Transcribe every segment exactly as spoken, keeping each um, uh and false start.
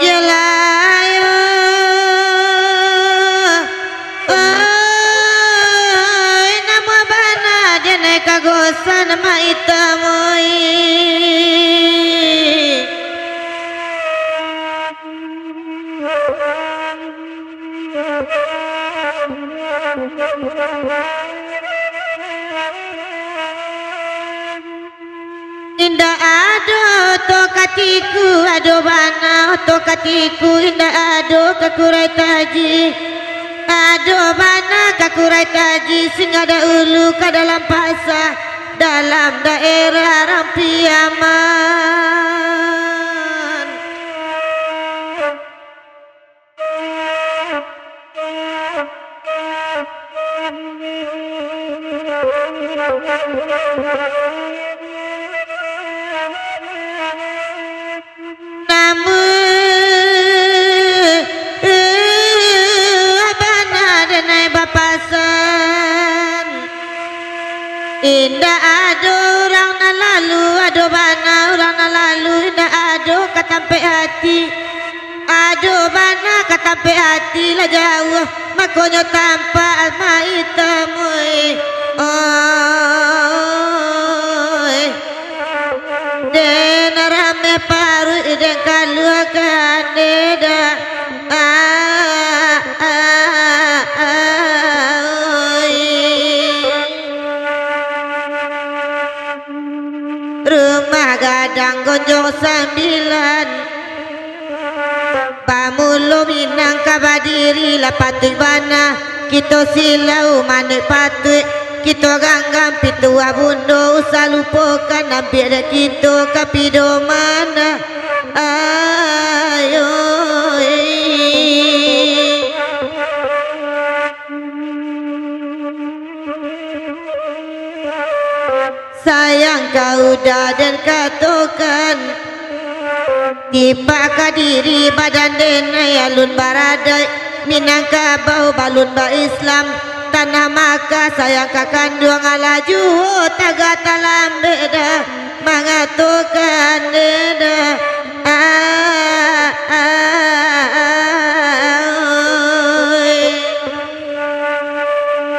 Yalah, yo. Oi, namuah bana den ai kagosan maitam, oi. Indak ado oto katiku, ado bana oto katiku, indak ado kakurai taji. Ado bana kakurai taji, singga daulu ka dalam pasa, dalam daerah Rampiaman. Namuah bana den ai bapasan. Indak ado urang nan lalu, ado bana urang nan lalu, indak ado ka tampek ati. Ado bana ka tampek ati lah jauah, makonyo tampak maitam, oi. Oi. Den rami paruik den kaluakan deda. Ah, ah, ah, oi. Rumah gadang gonjong sambilan. Pamulo Minangkabau badiri lah patuik bana. Kito silau manuik patuik, kito ganggam pituah bundo, usah lupokan ambiak dek kito ka pidoman. Ayo. Sayang ka uda den katokan, tipak ka diri badan den ai alun baradaik, Minangkabau balun ba-Islam, tanah Makkah sayang ka kanduang, alah juo tagak talambek dah mangatokan den dah. Ah, ah, ah, ah, oi.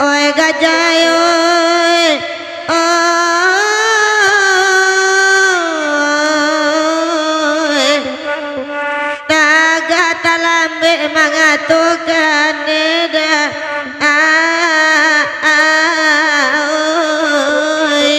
Oi gajah oi, oi. Tagak talambek mangatokan eda. Ah, ah, oi.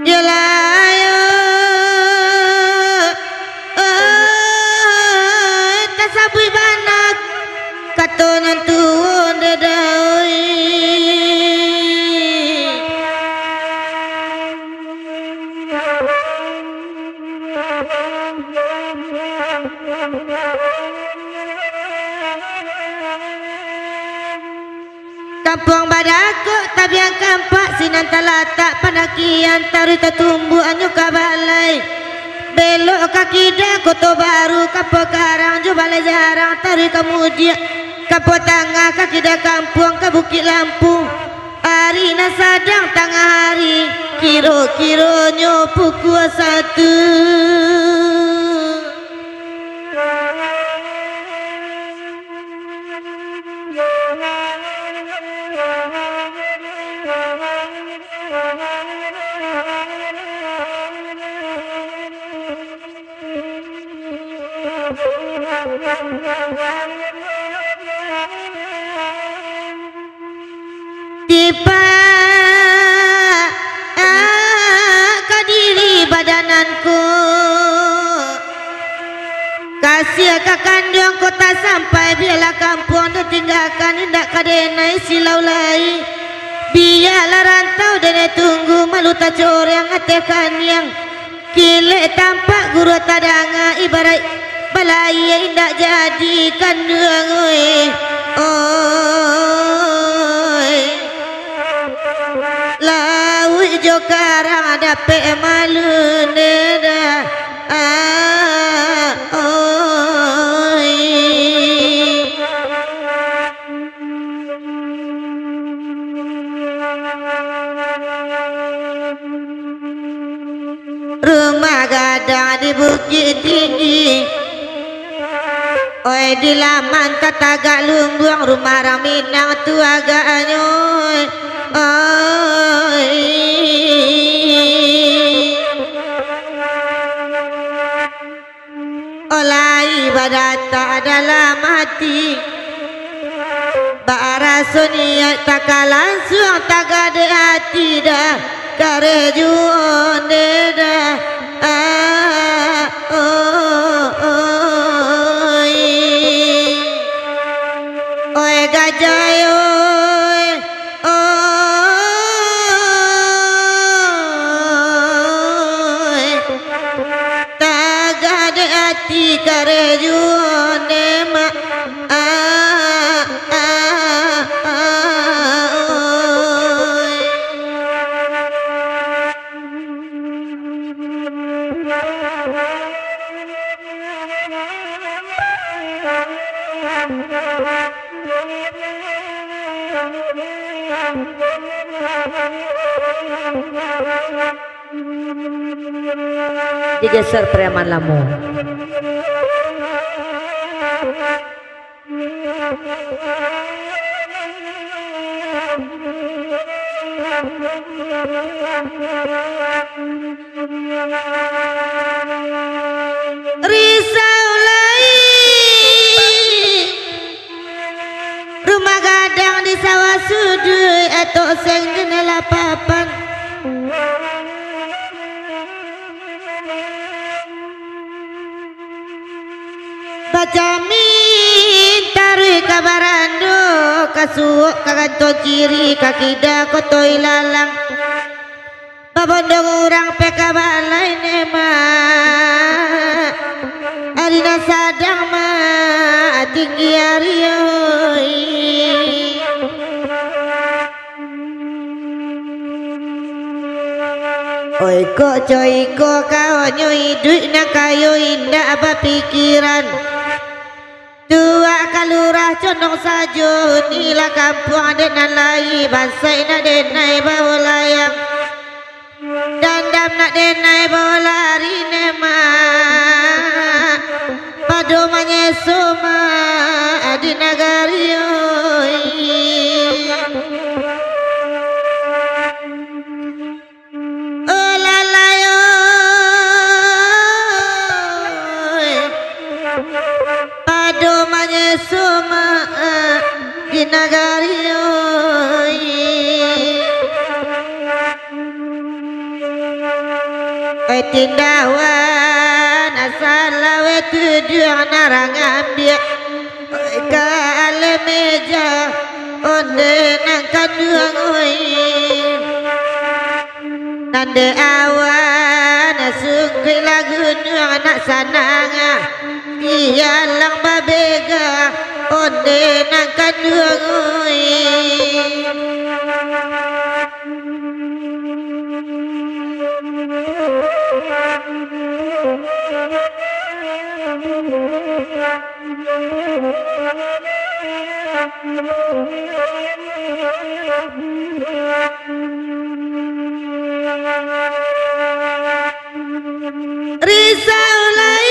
Yolah, yo, oi, tasabuik bana kato nan tuo, Dadai. Kampuang Badakok, Tabiang Kampak, sinan talatak panakian, taruih tatumbuak anyo ka balai. Belok ka kida Koto Baru, Kampuang Karang jo Balai Jarang, taruih ka mudiak, Kampuang Tangah, ka kida kampuang, ka Bukik Lampu. Ari nan sadang tangah ari, kiro-kironyo pukua satu. Tipak ka diri badananku, kasiah ka kanduang kota sampai, bialah kampuang ditinggakan, indak ka denai silau lai. Bialah rantau denai tunggu, malu tacoreng ateh kaniang. Kilek tampak guru tadanga, ibaraik balayia indak jadi kanduang, oi. Oi. Lauik jo karang dapek malun deda. Ah, oi. Rumah gadang di Bukik Tinggi, oi, di laman tatagak lumbuang, rumah rang Minang tu agaknyo, oi. Olai badatak dalam ati, baraso niaik takalansuang, tagadek ati dah, kareh juo nde dah. Ah, oh, oh, oi. Oi gajah, oi. Oi, tagadek ati kareh juo nde, Mak. Ah, ah, ah, oi. Digeser preman lamo. Risau lai. Rumah gadang di sawah suduik, atok seng jendela papan. Bajamin taruih ka barando, ka suok ka gantong kiri, ka kida koto ilalang. Babondong urang peka balai ne, Mak. Ari nan sadang, Mak, tinggi ari, oi. Oi, kok co iko kaonyo iduik nan kayo indak bapikiran. Tuak ka lurah condong sajo, inilah kampuang dek nan lai, bansaik nak denai bawo layang. Dandam nak denai bawo lari ne, Mak. Pado manyeso, Mak, di nagari, oi. Oh, lalai, oi. Pado manyeso, Mak, di nagari, oi. Oi, tindawan, salah we tuduah nan rang ambiak. Oi, ka aleh meja, onde nan kanduang, oi. Nan dek awan, sungkuik lah gunuang nak sanang, dialang babega, onde nan kanduang, oi. Risau lai,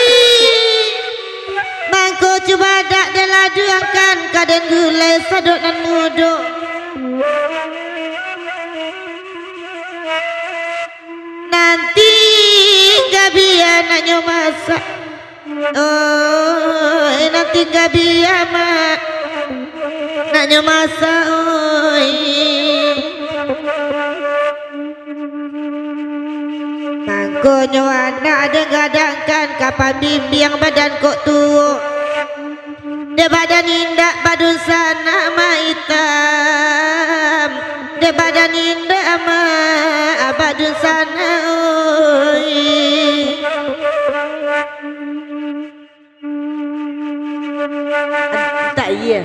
mangko cubadak diladuangkan ka den gulai sadok nan mudo. Nanti gabian nak nyo masak. Oi, tingga bia, Mak. Naknyo masak, oi. Mangkonyo anak den gadangkan ka pambimbiang badan kok tuo. Dek badan indak badunsanak, Mak, itam. Dek badan indak, Mak, badunsanak, oi. Antak iya.